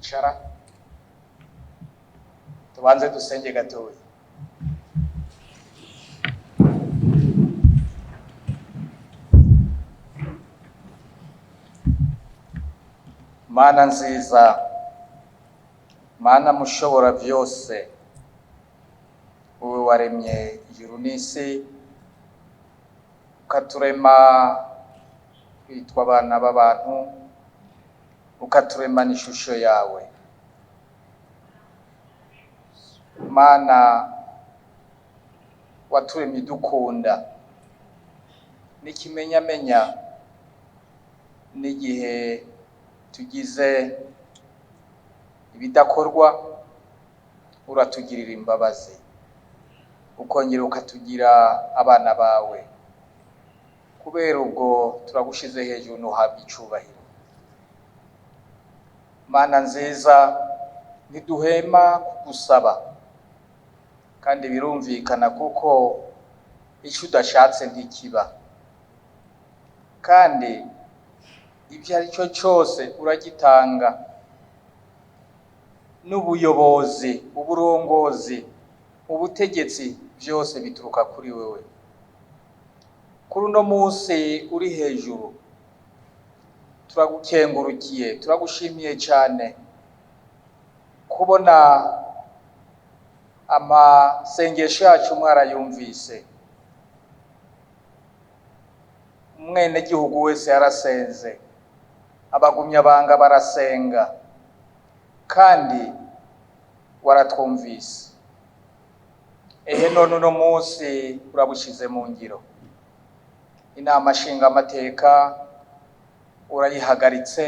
Kwicara tubanze dusenge gatoya. Mana nziza, Mana mushobora byose, wowe waremye ijuru n'isi, ukaturema twitwa abana b'abantu, ukaturema n'ishusho yawe. Mana waturemye udukunda, n'ikimenyamenya n'igihe tugize ibidakorwa uratugirira imbabazi, ukongera ukatugira abana bawe. Kubera ubwo turagushize hejuru ntuhabwe icubahiro. Mana nziza, ntiduhema kugusaba, kandi birumvikana kuko icyo udashatse ntikiba, kandi ibyo ari cyo cyose uragitanga. N'ubuyobozi, uburongozi, ubutegetsi byose bituruka kuri wewe. Kuri uno munsi uri hejuru turagukengurukiye, turagushimiye cyane kubona amasengesho yacu mwarayumvise. Umwenegihugu wese yarasenze, abagumyabanga barasenga, kandi waratwumvise. Ehe none uno munsi urabushize mu ngiro. Inama nshingamateka urayihagaritse,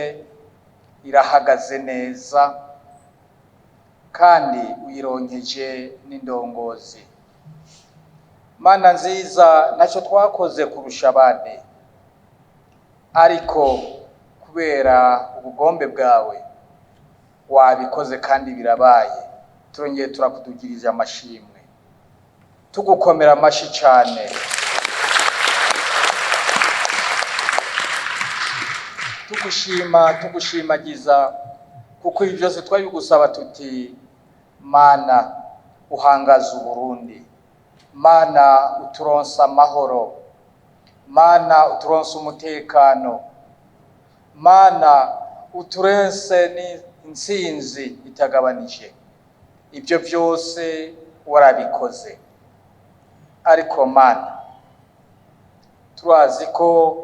irahagaze neza, kandi uyironkeje n'indongozi. Mana nziza, ntacyo twakoze kurusha abandi, ariko kubera ubugombe bwawe wabikoze kandi birabaye. Turongeye turakudugirije amashimwe, tugukomera amashi cyane. Tugushima, tugushimagiza, kuko ibi byose twabigusaba tuti Mana uhangaza Uburundi, Mana uturonsa amahoro, Mana uturonsa umutekano, Mana uturense n'intsinzi itagabanije. Ibyo byose warabikoze, ariko Mana turazi ko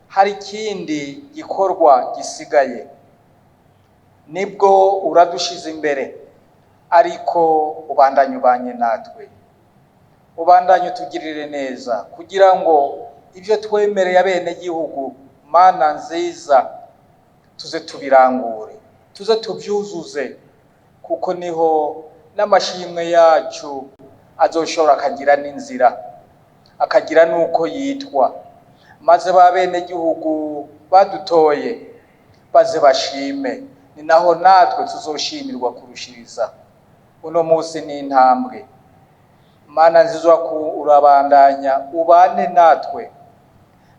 hari ikindi gikorwa gisigaye. Nibwo uradushize imbere, ariko ubandanye ubanye natwe, ubandanye utugirire neza, kugira ngo ibyo twemereye abenegihugu, Mana nziza, tuze tubirangure, tuze tubyuzuze, kuko niho n'amashimwe yacu azoshobora akagira n'inzira, akagira n'uko yitwa, maze ba benegihugu badutoye baze bashime. Ni naho natwe tuzoshimirwa kurushiriza. Uno munsi ni intambwe. Mana nziza, urabandanya ubane natwe,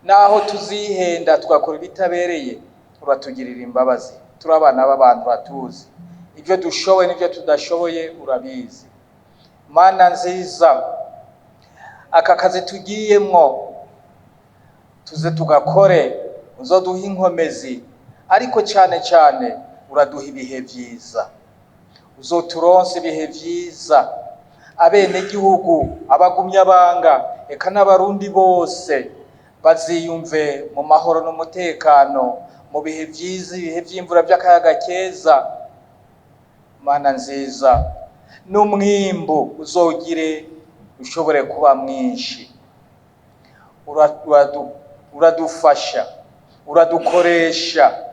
naho tuzihenda tugakora ibitabereye, uratugirira imbabazi. Turi abana b'abantu, uratuzi ibyo dushoboye n'ibyo tudashoboye, urabizi. Mana nziza, aka kazi tugiyemwo tuze tugakore, uzoduha inkomezi, ariko cyane cyane uraduha ibihe byiza, uzoturonse ibihe byiza. Abenegihugu, abagumyabanga, eka n'abarundi bose baziyumve mu mahoro n'umutekano, mu bihe byiza, ibihe by'imvura, by'akayaga keza. Mana nziza, n'umwimbu uzogire ushobore kuba mwinshi. Uradufasha, uradukoresha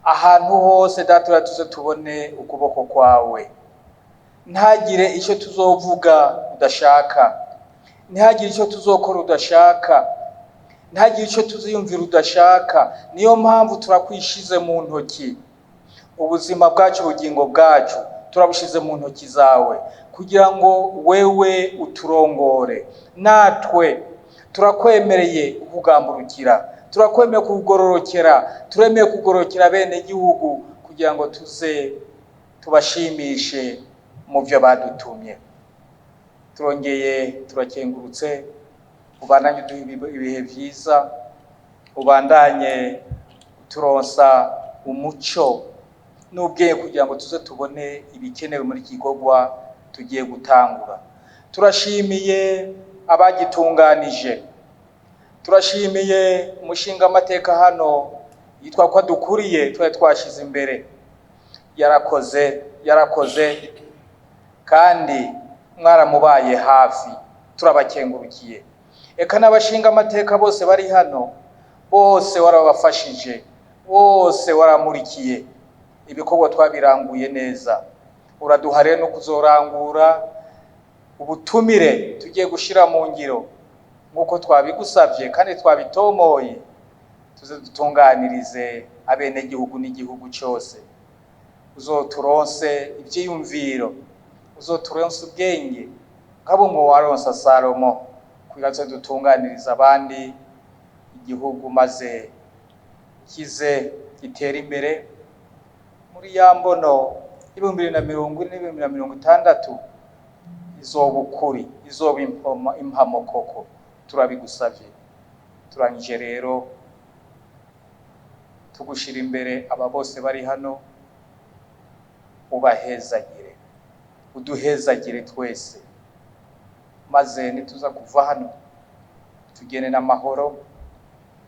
ahantu hose, Data, tuze tubone ukuboko kwawe. Ntagire icyo tuzovuga udashaka, ntihagire icyo tuzokora udashaka, ntihagire icyo tuziyumvira udashaka. Niyo mpamvu turakwishize mu ntoki ubuzima bwacu, ubugingo bwacu turabushize mu ntoki zawe, kugira ngo wewe uturongore. Natwe turakwemereye kukugamburukira, turakwemeye kugororokera, turemeye kugororokera bene gihugu. kugira ngo tuze tubashimishe mu byo badutumye. Turongeye turakengurutse, ubandanye uduha ibihe vyiza, ubandanye turonsa umuco n'ubwenge kugira ngo tuze tubone ibikenewe muri iki gikorwa tugiye gutangura. Turashimiye abagitunganije, turashimiye umushingamateka hano yitwa ko adukuriye, twari twashize imbere, yarakoze, yarakoze kandi mwaramubaye hafi, turabakengurukiye. Eka n'abashingamateka bose bari hano bose warabafashije, bose waramurikiye, ibikorwa twabiranguye neza. Uraduha rero no kuzorangura ubutumire tugiye gushira mu ngiro nk'uko twabigusavye kandi twabitomoye, tuze dutunganirize abenegihugu n'igihugu cose. Uzoturonse ivyiyumviro, uzoturonse ubwenge nka bumwe waronsa Salomo, kugira tuze dutunganirize abandi igihugu, maze kize gitere imbere muri ya mbono 2040 n'2060 izoba ukuri, izoba impamo koko. Turabigusavye. Turangije rero tugushira imbere aba bose bari hano, ubahezagire, uduhezagire twese, maze nituza kuva hano tugende n'amahoro,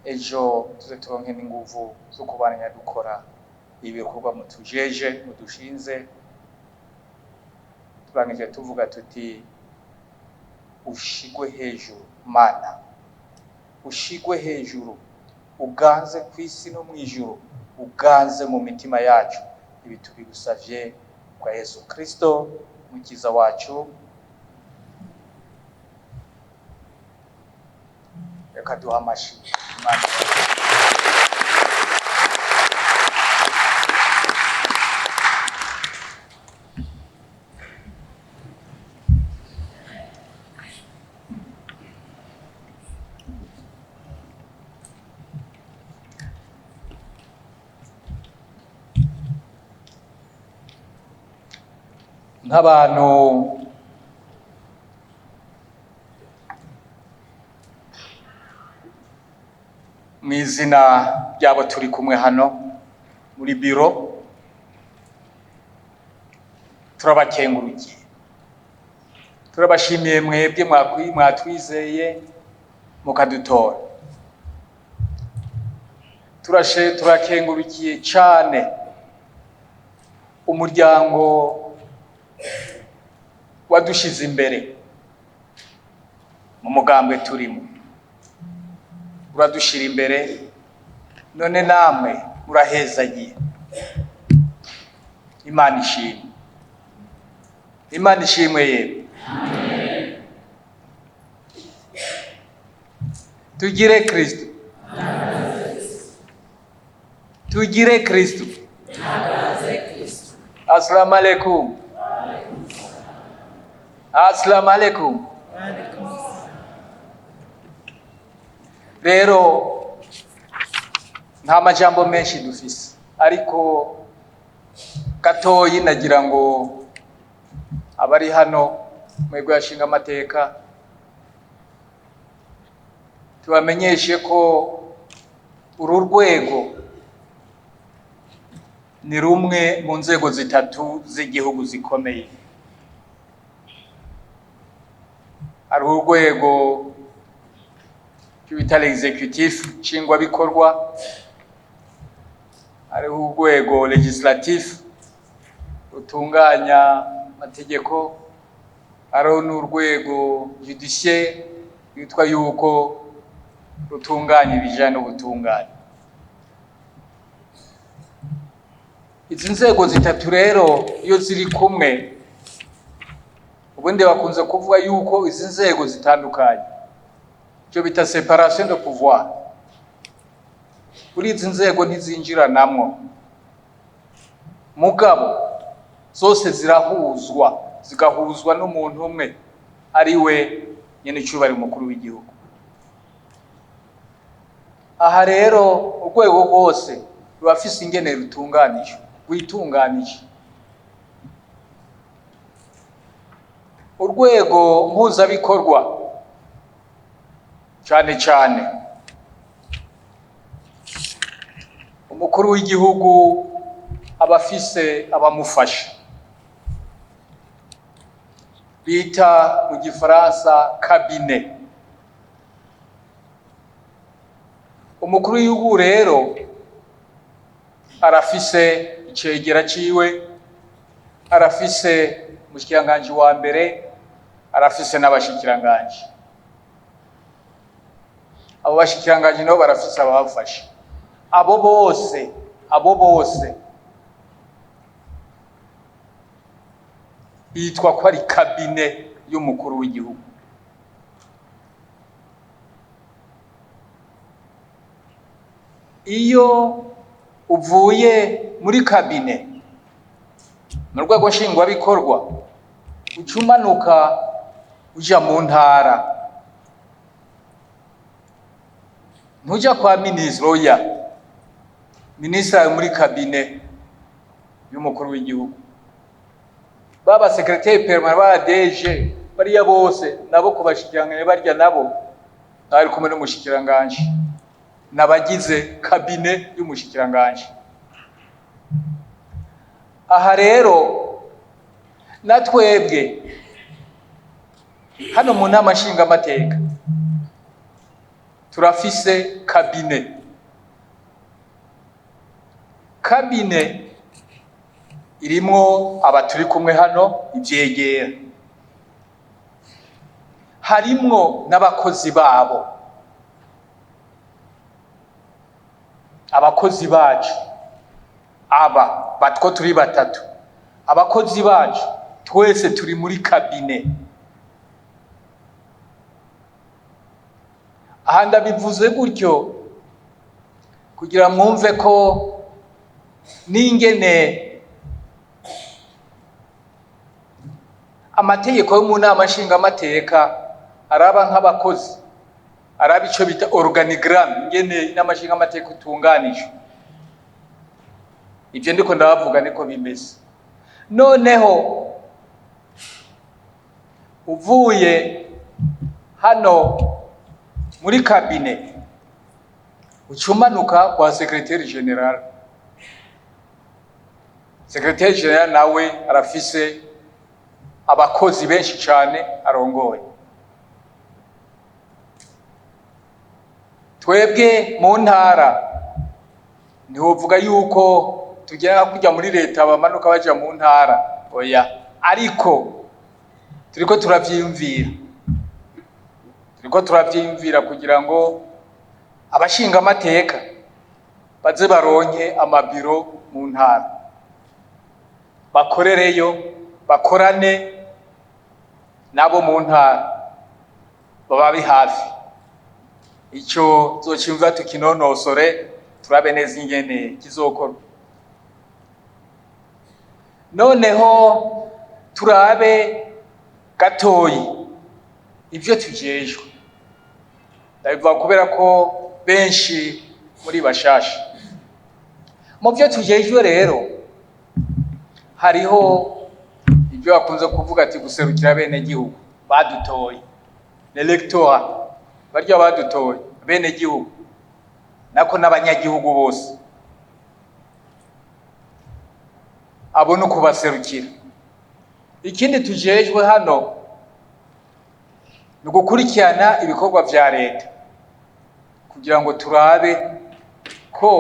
ejo tuze turonke n'inguvu zo kubandanya dukora ibikorwa mutujeje, mudushinze. Turangije tuvuga tuti ushigwe hejuru Mana, ushigwe hejuru, uganze ku isi no mu ijuru, uganze mu mitima yacu. Ibi tubigusavye kwa Yesu Kristo mukiza wacu. Reka duha amashi Imana. Nk'abantu mu izina ryabo turi kumwe hano muri biro, turabakengurukiye, turabashimiye mwebwe mwatwizeye mukadutora. Turakengurukiye cane umuryango wadushize imbere mu mugambwe turimo, uradushira imbere, none namwe murahezagiye. Imana ishimwe, Imana ishimwe yemwe. Tugire Kristo, tugire Kristo. Assalamu alaikum. Assalamu alaikum. Rero nta majambo menshi dufise, ariko gatoyi nagira ngo abari hano mwebwe yashinga amateka tubamenyeshe ko uru rwego ni rumwe mu nzego zitatu z'igihugu zikomeye. Hari urwego bita l'executif nshingwabikorwa, hariho urwego legislatif rutunganya amategeko, hariho n'urwego judiciaire rwitwa yuko rutunganya ibijanye n'ubutungane. Izi nzego zitatu rero iyo ziri kumwe, ubundi bakunze kuvuga yuko izi nzego zitandukanye, icyo bita separation de pouvoir. Kuri izi nzego ntizinjiranamwo, mugabo zose zirahuzwa, zigahuzwa n'umuntu umwe ari we nyenicubahiro umukuru w'igihugu. Aha rero urwego rwose rurafise ingene rutunganijwe rwitunganije. Urwego mpuzabikorwa cyane cyane umukuru w'igihugu abafise abamufasha bita mu gifaransa cabinet. Umukuru w'igihugu rero arafise icegera ciwe, arafise umushikiranganji wa mbere, arafise n'abashikiranganji. Abo bashikiranganji nabo barafise ababafasha. Abo bose bitwa ko ari kabine y'umukuru w'igihugu. Iyo uvuye muri kabine mu rwego nshingwabikorwa uca umanuka uja mu ntara, ntuja kwa minisitiri, oya, minisitiri ari muri kabine y'umukuru w'igihugu. Baba secrétaire permanent, ba DG, bariya bose nabo kubashikiranganje, barya nabo bari kumwe n'umushikiranganje, nabagize kabine y'umushikiranganje. Aha rero natwebwe hano mu nama nshingamateka turafise kabine. Kabine irimwo abaturi kumwe hano ivyegera, harimwo n'abakozi babo, abakozi bacu aba batwo turi batatu, abakozi bacu twese turi muri kabine. Aha ndabivuze gutyo kugira mwumve ko n'ingene amategeko yo mu nama nshingamateka araba nk'abakozi, araba ico bita organigramme, ingene inama nshingamateka itunganijwe. Ivyo ndiko ndabavuga niko bimeze. Noneho uvuye hano muri kabine ucumanuka kwa secrétaire général. Secrétaire général nawe arafise abakozi benshi cyane arongoye. Twebwe mu ntara ntiwovuga yuko tugera kujya muri leta bamanuka baja mu ntara, oya, ariko turiko turavyiyumvira kugira ngo abashinga amateka baze baronke amabiro mu ntara, bakorereyo, bakorane nabo mu ntara, bababi hafi. Ico zocimva tukinonosore, turabe neza ingene kizokorwa. Noneho turabe gatoyi ivyo tujejwe. Ndabivuga kubera ko benshi muri bashasha. Mu vyo tujejwe rero hariho ibyo bakunze kuvuga ati guserukira bene gihugu badutoye, l'electorat, barya badutoye bene gihugu nako n'abanyagihugu bose, abo no kubaserukira. Ikindi tujejwe hano ni gukurikirana ibikorwa vya leta kugira ngo turabe ko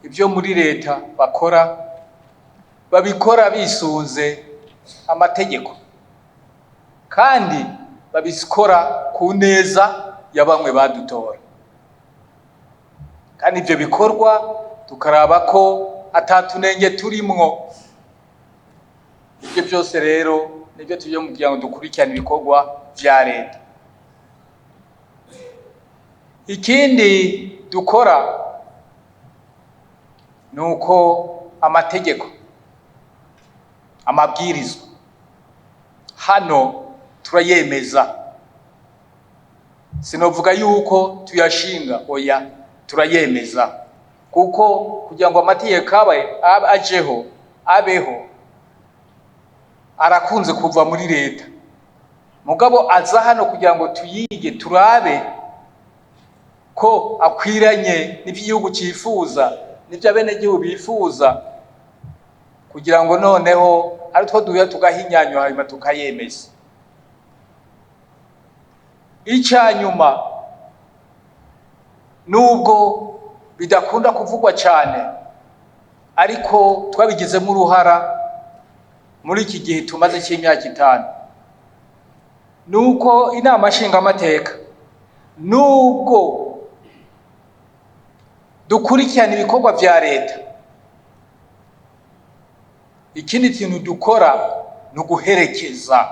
ibyo muri leta bakora babikora bisunze amategeko kandi babikora ku neza ya bamwe badutora, kandi ibyo bikorwa tukaraba ko atatunenge turimwo. Ibyo byose rero nibyo tujye kugira ngo dukurikirane ibikorwa vya leta. Ikindi dukora nuko amategeko, amabwirizwa hano turayemeza. Sinovuga yuko tuyashinga, oya, turayemeza. Kuko kugira ngo amategeko ajeho, abeho, arakunze kuva muri leta, mugabo aza hano kugira ngo tuyige, turabe ko akwiranye n'ivyo igihugu cifuza, n'ivyo abenegihugu bifuza, kugira ngo noneho ari two duhura tugahinyanyura, hanyuma tukayemeza. Ica nyuma, nubwo bidakunda kuvugwa cyane, ariko twabigizemo uruhara muri iki gihe tumaze cy'imyaka 5, nuko inama nshingamateka, nubwo dukurikirana ibikorwa vya leta, ikindi kintu dukora ni uguherekeza,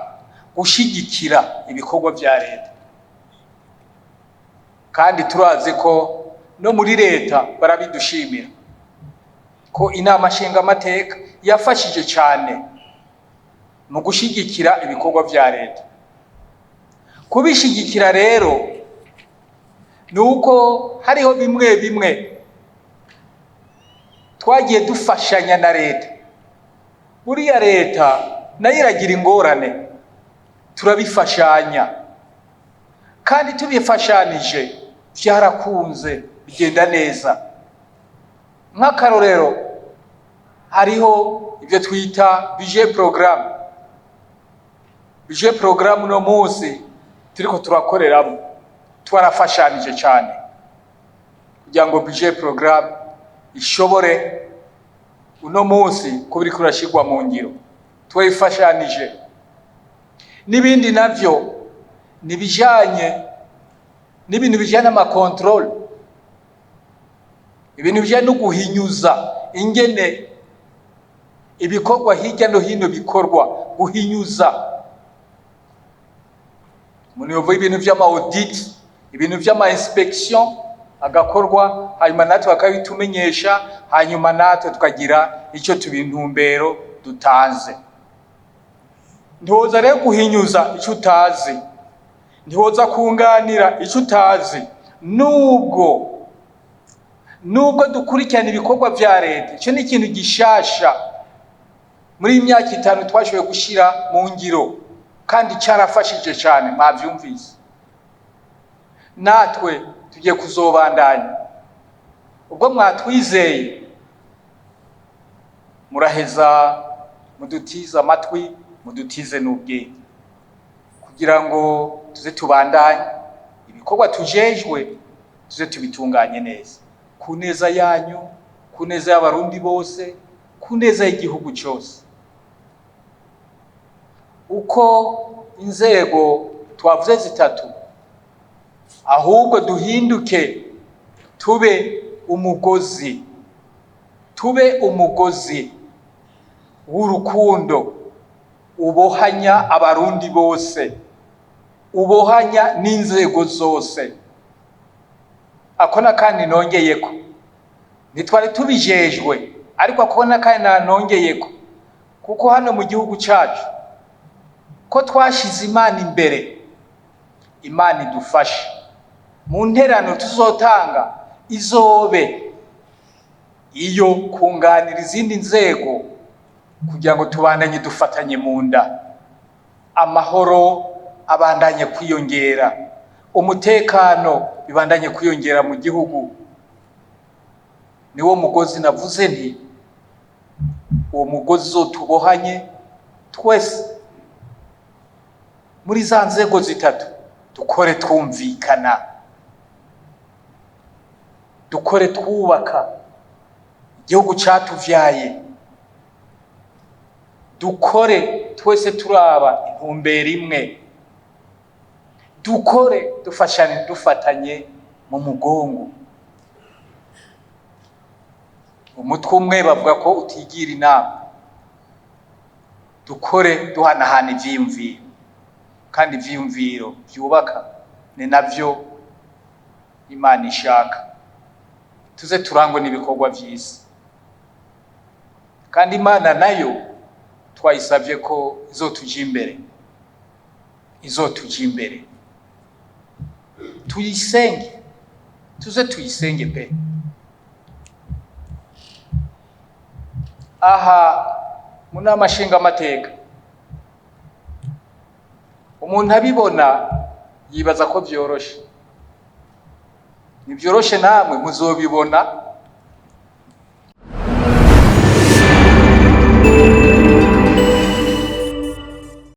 gushigikira ibikorwa vya leta. Kandi turazi ko no muri leta barabidushimira ko inama nshingamateka yafashije cyane mu gushigikira ibikorwa vya leta. Kubishigikira rero ni uko hariho bimwe bimwe twagiye dufashanya na leta. Buriya leta nayo iragira ingorane, turabifashanya, kandi tubifashanije byarakunze bigenda neza. Nk'akarorero, hariho ibyo twita budget programme. Budget programme uno munsi turiko turakoreramo, twarafashanije cyane kugira ngo budget programme ishobore uno munsi kuba iriko irashirwa mu ngiro, twayifashanije. N'ibindi navyo ni bijanye n'ibintu bijanye n'ama contrôles, ibintu bijanye no guhinyuza ingene ibikorwa hirya no hino bikorwa, guhinyuza. Umuntu yovuga ibintu vy'ama audit, ibintu vy'ama inspection agakorwa, hanyuma natwe bakabitumenyesha, hanyuma natwe tukagira icyo tubintumbero dutanze. Ntiwoza rero guhinyuza icyo utazi, ntiwoza kunganira icyo utazi. Nubwo dukurikirana ibikorwa vya leta, icyo ni ikintu gishasha muri iyi myaka 5 twashoboye gushyira mu ngiro, kandi cyarafashije cyane, mwavyumvise. Natwe tugiye kuzobandanya. Ubwo mwatwizeye, muraheza mudutize amatwi, mudutize n'ubwenge, kugira ngo tuze tubandanye ibikorwa tujejwe, tuze tubitunganye neza, ku neza yanyu, ku neza y'Abarundi bose, ku neza y'igihugu cyose. Uko inzego twavuze zitatu, ahubwo duhinduke tube umugozi, tube umugozi w'urukundo ubohanya Abarundi bose, ubohanya n'inzego zose. Ako nakandi nongeyeko, ntitwari tubijejwe, ariko ako nakandi nanongeyeko, kuko hano mu gihugu cacu ko twashize Imana imbere, Imana idufashe mu nterano tuzotanga izobe iyo kunganira izindi nzego, kugira ngo tubandanye dufatanye mu nda, amahoro abandanye kwiyongera, umutekano bibandanye kwiyongera mu gihugu. Niwo mugozi navuze nti uwo mugozi uzotubohanye twese muri za nzego zitatu, dukore twumvikana, dukore twubaka igihugu catuvyaye, dukore twese turaba intumbero imwe, dukore dufashanye, dufatanye mu mugongo. Umutwe umwe bavuga ko utigira inama. Dukore duhanahana ivyiyumviro, kandi ivyiyumviro vyubaka ni navyo Imana ishaka. Tuze turangwe n'ibikorwa vyiza, kandi Imana nayo twayisavye ko izotuja imbere, izotuja imbere. Tuyisenge, tuze tuyisenge pe. Aha mu nama nshingamateka, umuntu abibona yibaza ko vyoroshe. Ntibyoroshe, namwe muzobibona.